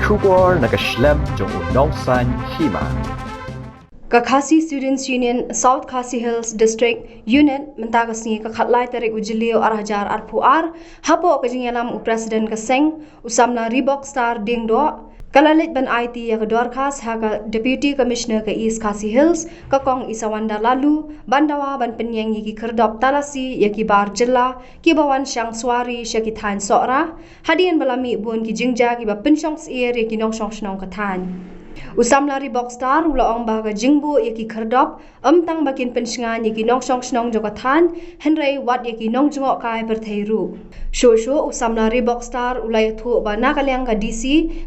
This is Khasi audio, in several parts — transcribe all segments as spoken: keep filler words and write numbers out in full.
Khubor na ka shlem jong u nongsan hima. Ka Khasi Students Union South Khasi Hills District Unit mynta ka sngi ka khatlai tarik u Jylliew ar hajar arphew ar, hapoh ka jingïalam u President ka seng, u samla Reebok Star Diengdoh, ka la leit ban aiti ïa ka dorkhas ha ka Deputy Commissioner ka East Khasi Hills, ka Kong Isawanda Laloo, ban dawa ban pynïeng ïa ki khyrdop talasi ïa ki bar jylla, kiba wan shang suwari sha ki thaiñ Sohra, hadien ba la mih bun ki jingjia kiba pynshong syier ïa ki nongshong shnong ka thaiñ. U samla Reebok Star u la ong ba ka jingbuh ïa ki khyrdop, ym tang ba kin pynshngaiñ ïa ki nongshong shnong jong ka thaiñ, hynrei wat ïa ki nongjngohkai pyrthei ruh. Shuh shuh u samla Reebok Star u la ïathuh ba na ka liang ka D C,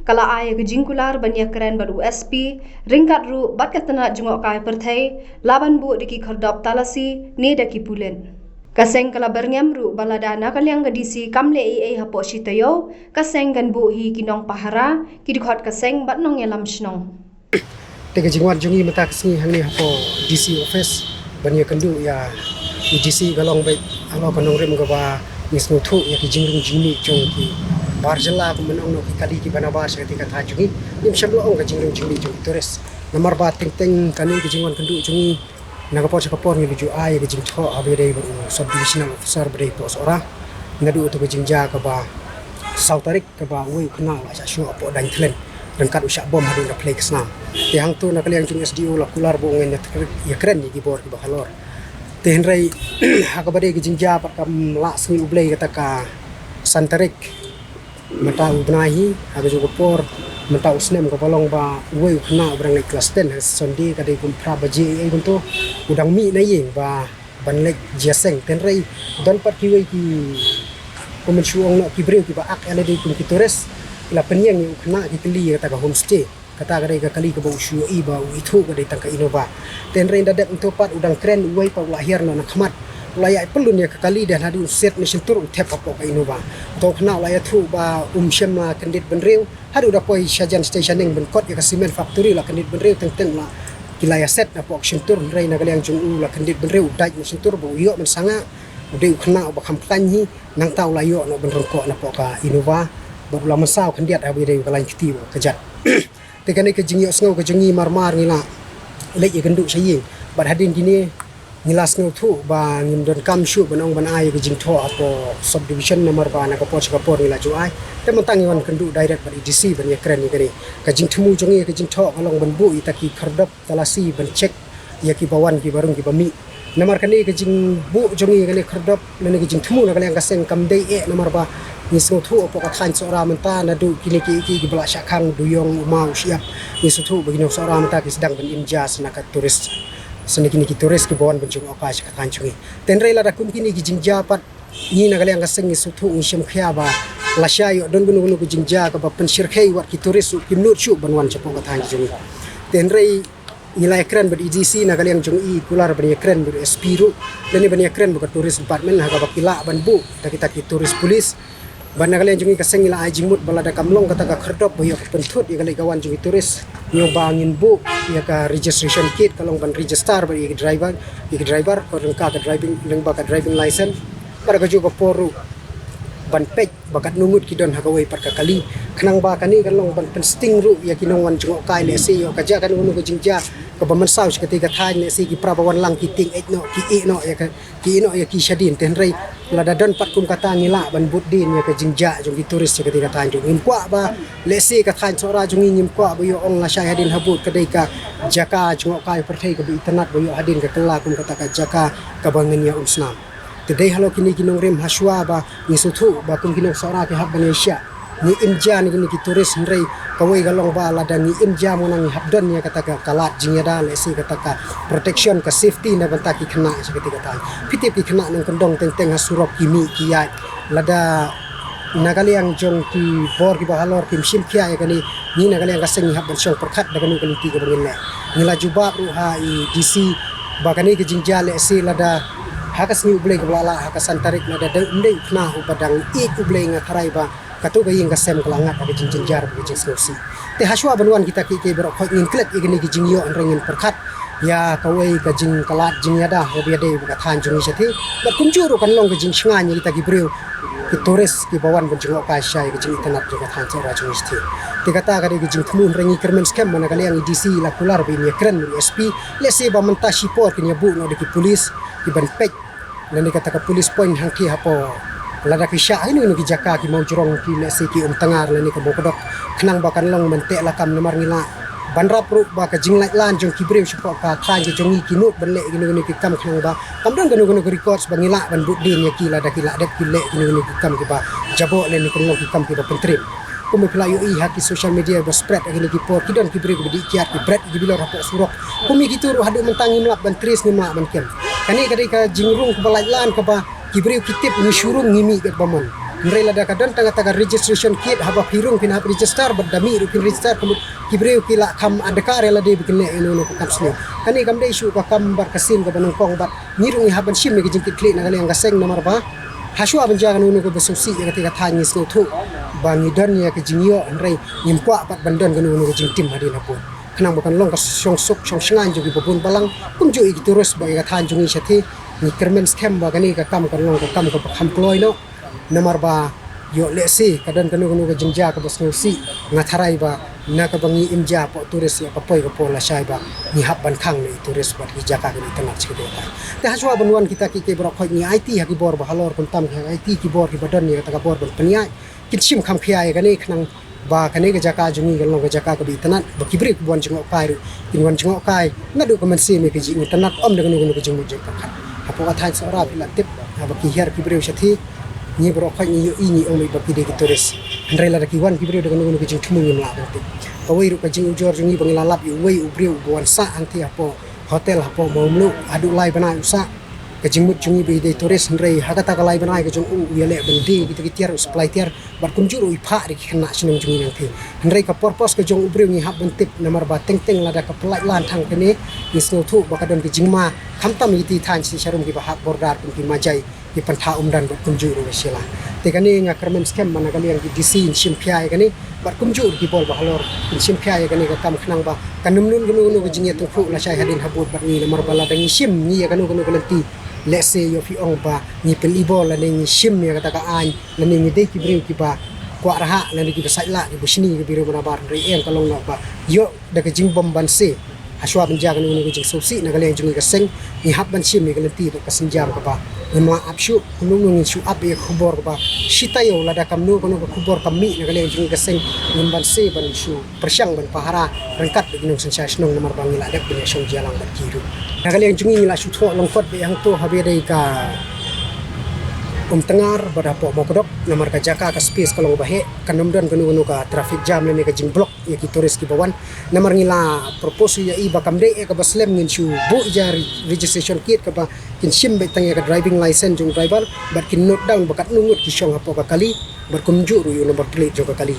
ka la ai ïa ka jingkular ban ïakren bad u S P, ryngkat ruh bad ka tnat jngohkai pyrthei, la ban buh da ki khyrdop talasi, ne da ki pulit. Ka seng ka la byrngem ruh ba lada na ka liang ka D C kam leh ei ei hapoh shi taïew, ka seng kan buh hi ki nongpahara, ki dkhot ka seng bad nongïalam shnong. Te ka jingwan jong ngi mynta ka sngi hangne hapoh D C office ban ïakynduh ïa i D C ka long beit halor ka nongrim kaba ngi sngewthuh ïa ki jingrung jingmih jong ki bar jylla, kumba ngi ong noh ki kali kiba nabar sha katei ka thaiñ jong ngi. Ngim shym la ong ka jingrung jingmih jong ki tourist. Namar ba teng teng kane ka jingwan kynduh jong ngi na ka por sha ka por ngi la ju ai ïa ka jingthoh ha ba ïadei bad u sub divisional officer ba dei hapoh Sohra. Naduh ïa ka jingjia kaba saw tarik kaba uwei u khynnah u la shah shuh hapoh Dainthlen ryngkat u shah bom hadien ka phlei ka snam. Te hangto na ka liang jong S D O la kular ba u ngin ïa kren ïa ki bor kiba halor. Te hynrei ha kaba dei ka jingjia pat kam lah sngi U Blei kata ka san tarik mynta u bnai hi, ha kajuh ka por mynta u snem kaba long ba uwei u khynnah uba dang leit klas ten ha Sunday ka dei kum phra baje ei ei kumto u dang mih na ïing ba ban leit jia seng. Te hynrei don pat kiwei ki, kum ban shu ong noh, ki briew kiba ak ïa lade kum ki tourist, ki la pynïeng ïa u khynnah, ki kylli ïa kata ka homestay. Kata ka dei ka kali kaba u shu ïohi ba u ithuh ka dei tang ka Innova. Te hynrei da dep hangto pat u dang kren uwei pat u la hiar noh na khmat. U la ïaid pyllun ïa ka kali, dei hadien u siat na shyntur u thep hapoh ka Innova. Te u khynnah u la ïathuh ba um shym la kyndit bynriew. Haduh da poi shajan station ning ban kot ïa ka cement factory la kyndit bynriew, teng teng la ki la ïaset napoh ka shyntur, hynrei na ka liang jong u la kyndit bynriew, u dait na shyntur ba u ïoh mynsaw nga u dei u khynnah uba kham khlaiñ hi, nangta u la ïoh noh ban ryngkoh napoh ka Innova bad u la mynsaw khyndiat ha ba ïadei ka lain kti bad ka jait. Te kane ka jingïohsngew ka jong ngi mar mar ngi la leit ïakynduh sha ïing bad hadien kine ngi la sngewthuh ba ngim donkam shuh ban ong ban ai ka jingthoh hapoh subdivision namar ba na ka por sha ka por ngi la ju ai. Te mynta ngi wan kynduh direct bad i D C ban ïakren ïa kane. Ka jingthmu jong ngi ka jingthoh ka long ban buh ïa kita ki khyrdop talasi ban check ïa kiba wan kiba rung kiba mih. Namar kane ka jingbuh jong ngi kane khyrdop lane ka jingthmu na ka liang ka seng kam dei eh namar ba ngi sngewthuh hapoh ka thaiñ Sohra mynta naduh kine ki, ki, kiba la shah khang, Duyong, Uma, u Shyiap, ngi sngewthuh ba ki nong Sohra mynta ki sdang ban im jia sa na ka tourist. Sa na kine ki tourist kiba wan ban jngohkai sha ka thaiñ jong ngi. Te hynrei lada kum kine ki jingjia pat ngi na ka liang ka seng ngi sngewthuh ngi shim khia ba lashai ïoh don kano kano ka jingjia kaba pynshyrkhei wat ki tourist ruh kim nud shuh ban wan shapoh ka thaiñ jong ngi. Te hynrei ngi la ïakren bad i D C na ka liang jong i kular ban ïakren bad S P ruh lane ban ïakren bad ka tourist department ha kaba ki lah ban buh da kita ki tourist police. Bad na ka liang jong ngi ka seng ngi la ai jingmut ba lada kam long kata ka khyrdop ba ïoh ka pynthut ïa ka leit ka wan jong ki tourist, ngi ong ba ngin buh ïa ka registration kit, ka long ban register bad ïa ki driver, ïa ki driver, ka ryngkat ka driving, lyngba ka driving license. Bad ha kajuh ka por ruh ban peit ba katno ngut ki don ha kawei pat ka kali. Khnang ba kane kan long ban pynsting ruh ïa ki nongwan jngohkai, lehse ïoh ka jia kano kano ka jingjia kaba mynsaw sha katei ka thaiñ, lehse ki para ba wan lang ki tieng eit noh, ki ïeh noh ïa ka, ki ïeh noh ïa ki shadien. Te hynrei lada don pat kum kata ngi lah ban bud dien ïa ka jingjia jong ki tourist sha katei ka thaiñ. Ngim kwah ba lehse ka thaiñ Sohra jong ngi ngim kwah ba ïoh ong lashai hadien habud ka dei ka jaka jngohkai pyrthei kaba itynnad ba ïoh hadien ka kylla kum kata ka jaka kaba ngin ïa um snam. Te dei halor kine ki nongrim hashwa ba ngi sngewthuh ba kum ki nong Sohra ki hap ban ïa shah. Ngi im jia na kine ki tourist, hynrei kawei ka long ba lada ngi im jia mo nang ngi hap don ïa kata ka, ka lad jingïada, lehse kata ka protection, ka safety na bynta ki khynnah sha katei ka thaiñ. Phi tip ki khynnah nongkyndong teng teng ha surok ki mih ki ïaid. Lada na ka liang jong ki bor kiba halor kim shim khia ïa kane, ngi na ka liang ka seng ngi hap ban shong pyrkhat da kano ka lynti kaba ngin leh. Ngi la jubab ruh ha i D C ba kane ka jingjia lehse lada ha ka sngi U Blei kaba la lah ha ka san tarik lada dei um dei u khynnah uba dang ïeit U Blei, nga tharai ba kato ka ïing ka sem ka la ngat ha ka jingjynjar bad ka jingsngewsih. Te hashwa ban wan kita kiei kiei baroh khoit ngin klet ïa kine ki jingïoh, hynrei ngin pyrkhat ïa kawei ka jing, ka lad jingïada kaba ïadei bad ka thaiñ jong ngi shatei. Bad kumjuh ruh kan long ka jingshngaiñ ïa kita ki briew ki tourist kiba wan ban jngohkai sha ka jingitynnad jong ka thaiñ Sohra jong ngi shathie. Te kata ka dei ka jingthmu, hynrei ngi kyrmen skhem ba na ka liang i D C i la kular ba in ïakren bad i S P, lehse ba mynta shipor kin ïabuh noh da ki pulit kiban peit lane kata ka police point hangthie hapoh, lada ki shah ha kino kino ki jaka, ki Mawjrong, ki lehse ki Umtngar lane ka Mawkdok, khnang ba kan long ban teh lakam. Namar ngi lah ban rap ruh ba ka jinglaitlan jong ki briew shapoh ka thaiñ ka jong ngi ki nud ban leh kino kino ki kam, khnang ba kam don kano kano ka records ba ngi lah ban bud dien ïa ki lada ki lah dep ki leh kino kino ki kam kiba jaboh lane kan long ki kam kiba pyntriem. Kumba phi la ïohi ha ki social media ba spread ha kine ki por, ki don ki briew kiba dih kiad, ki bret ïa ki bilor hapoh surok. Kum ïa kito ruh haduh mynta ngim lah ban trace, ngim lah ban kem. Kane ka dei ka jingrung kaba laitlan kaba ki briew ki tip ngi shu rung, ngi mih beit ba mon. Hynrei lada ka don tang kata ka registration kit, haba phi rung phin hap register, bad da mih ruh phin register, ka mut ki briew ki lah kham adkar ïa lade ba kin leh ïa kano kano ka kam sniew. Kane kam dei shuh ka kam bad ka sien kaba nyngkong, bad ngi ruh ngi hap ban shim ïa ka jingkitkhlieh na ka liang ka seng, namar ba hashuwa ban jia kano kano kaba sngewsih ïa kata ka thaiñ, ngi sngewthuh ba ngi don ïa ka jingïoh, hynrei ngim kwah pat ban don kano kano ka jingtim hadien habud, khnang ba kan long ka shongsuk shongshngaiñ jong kiba bun balang, kumjuh ïa ki tourist bad ïa ka thaiñ jong ngi shathie. Ngi kyrmen skhem ba kane ka kam kan long ka kam kaba kham kloi noh. Namar ba ïoh lehse ka don kano kano ka jingjia kaba sngewsih, nga tharai ba na kaba ngi im jia hapoh tourist ïa ka poi ka por lashai ba ngi hap ban khang na i tourist bad ki jaka kaba itynnad sha kata ka thaiñ. Te hashuwa ban wan kita kiei kiei baroh khoit ngi aiti ha ki bor bahalor, khamtam ki aiti ki bor kiba don ïa kata ka bor ban pynïaid, kin shim kham khia ïa kane, khnang ba kane ka jaka jong ngi kan long ka jaka kaba itynnad, ba ki briew kiba wan jngohkai ruh kin wan jngohkai naduh ka mynsiem ïa ka jingitynnad, ym da kano kano ka jingmut jingpyrkhat. Hapoh ka thaiñ Sohra phi la tip, haba ki hiar ki briew shathie, ngi baroh khoit ngi ïohi ngi ong ba ki dei ki tourist. Hynrei lada ki wan ki briew da kano kano ka jingthmu ngim lah ban tip. Kawei ruh ka jingujor jong ngi ba ngi la lap ïa uwei u briew uba wan sah hangthie hapoh hotel hapoh Mawmluh, haduh lai bnai u sah. Ka jingmut jong ngi ba i dei tourist, hynrei ha kata ka lai bnai ka jong u, u ïaleh ban die kita ki tiar, u supply tiar, bad kumjuh ruh i phah da ki khynnah shnong jong ngi nangthie. Hynrei ka purpose ka jong u briew ngi hap ban tip, namar ba teng teng lada ka pynlaitlan tang kane, ngi sngewthuh ba ka don ka jingma, khamtam ïa kita ki thaiñ shisha rum kiba hap border kum ki Majai, ki Pantha Umdan bad kumjuh ruh ka Shella. Te kane nga kyrmen skhem ba na ka liang ki D C in shim khia ïa kane, bad kumjuh ruh ki bor bahalor in shim khia ïa kane ka kam, khnang ba kan ym don kano kano ka jingïatyngkhuh lashai hadien habud bad ngi, namar ba lada ngi shim ngi ïa kano kano ka lynti, lehse ïoh phi ong ba ngi pynibor lane ngi shim ïa kata ka aiñ, lane ngi dei ki briew kiba kwah rhah lane kiba sait lah, kiba shni ïa ki briew ba nabar, hynrei em, ka long noh ba ïoh da ka jingbym banse. Hashuwa ban jia kano kano ka jingsngewsih na ka liang jong ngi ka seng, ngi hap ban shim ïa ka lynti bad ka sienjam kaba ngim lah ap shuh. Kumno ngin shu ap ïa ka khubor kaba shi taïew, lada kumno kano ka khubor ka mih na ka liang jong ngi ka seng, ngim banse ban shu pyrshang ban pahara ryngkat bad ki nongsynshar shnong, namar ba ngi la dep ban ïashong jia lang bad ki ruh. Na ka liang jong ngi ngi la shu thoh lyngkot beit hangto haba ïadei ka Umtngar bad hapoh Mawkdok, namar ka jaka ka space ka long ba heh, kan ym don kano kano ka traffic jam lane ka jingblock ïa ki tourist kiba wan. Namar ngi la propose ïa i ba kam dei eh kaba slem, ngin shu buh ïa registration kit kaba kin shim beit tang ïa ka driving license jong u driver, bad kin note down ba katno ngut ki shong hapoh ka kali, bad kumjuh ruh ïa u number plate jong ka kali.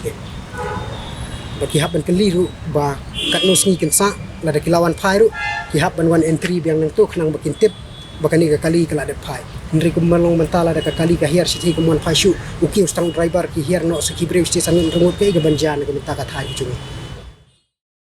Bad ki hap ban kylli ruh ba katno sngi kin sah, lada ki la wan phai ruh ki hap ban wan entry biang nangto, khnang ba kin tip ba kane ka kali ka la dep phai. Hynrei kumba long mynta, lada ka kali ka hiar shathie kam wan phai shuh, u kiew tang u driver, ki hiar noh sa ki briew shathie, sa ngut rngut, kaei kaban jia na ka bynta ka thaiñ ka jong ngi.